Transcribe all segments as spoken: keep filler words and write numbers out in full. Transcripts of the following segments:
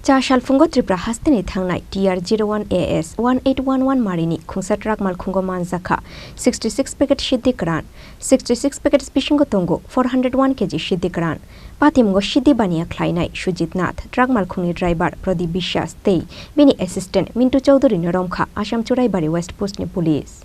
Cha salphungo Tripura hasteni thangnai T R zero one A S one eight one one marini khungsa truck malkhungo manjakha sixty six packet siddi kwran, sixty six packets bisingo tongo four hundred one K G siddi kwran. Patimungo siddi baniya khlainai Sujit Nath, truck malkhungni driver Pradip Biswas tei bini assistant Mintu Chowdhury no romkha Assam Churaibari West Post ni police.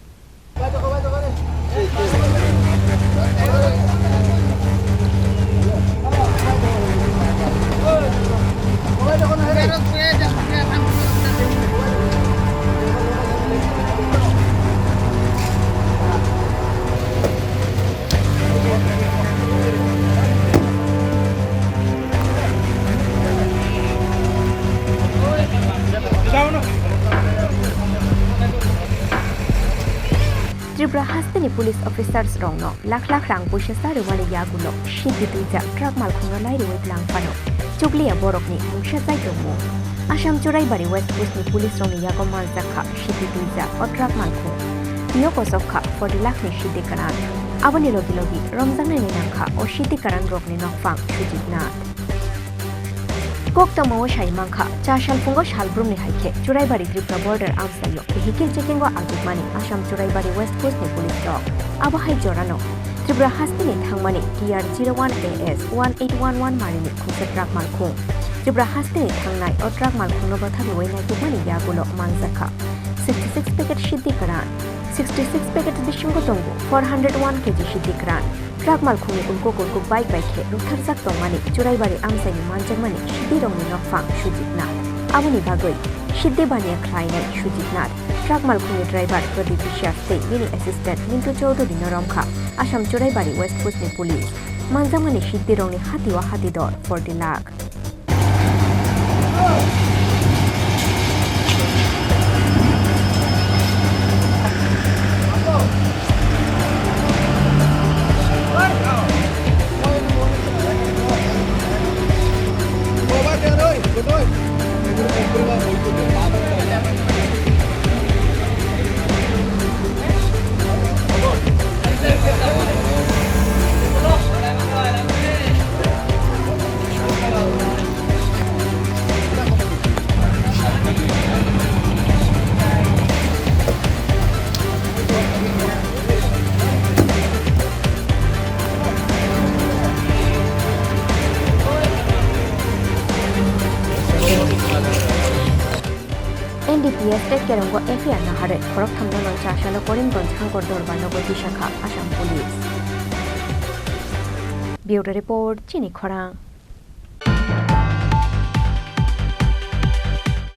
Tripura hasteni police officers rokno lakh lakh rang puisa sa rwmani yagulo siddi twijak truck malkhungno nai rwui tlang phano chukliya borokni mungsa chai tongmung. Assam Churaibari West Post ni police rokni yago manjakha siddi twijak o truck malkhung. Tio kosok kha forty lakh ni siddi kwran. Aboni logi logi romjaknaini nangkha o siddi kwran rokni nokphang Sujit Nath. Koktwmao sai mankha, cha salphungo salbrumni hai khe Churaibari Tripura border amsaio vehicle checking o achukmani Assam Churaibari West Post ni police rok. Abo hai jorano Tripura hasteni thangmani T R zero one A S one eight one one marini khungsa truck malkhung. Tripura hasteni thangnai o truck malkhungno bwtharwi naitukmani yagulo manjakha sixty six packet siddi kwran. Sixty six packet bisingo tongo four hundred one K G siddi kwran. Truck malkhungni ulkuk ulkuk bike bai khe rwktharjak tongmani Churaibari amchaini manjakmani siddirokni nokphang Sujit Nath. Aboni bagwi siddi baniya khlainai Sujit Nath, truck malkhungni driver Pradip Biswas tei bini assistant Mintu Chowdhury no romkha Assam Churaibari West Post ni police. Manjakmani siddirokni hatio hati dor forty lakh. N D P S tei Kerongo F I R naharwi khoroktham no cha salo Karimganj Hangkor Dorbar nogo tisakha Assam Police. Bureau Report, Chini Khorang.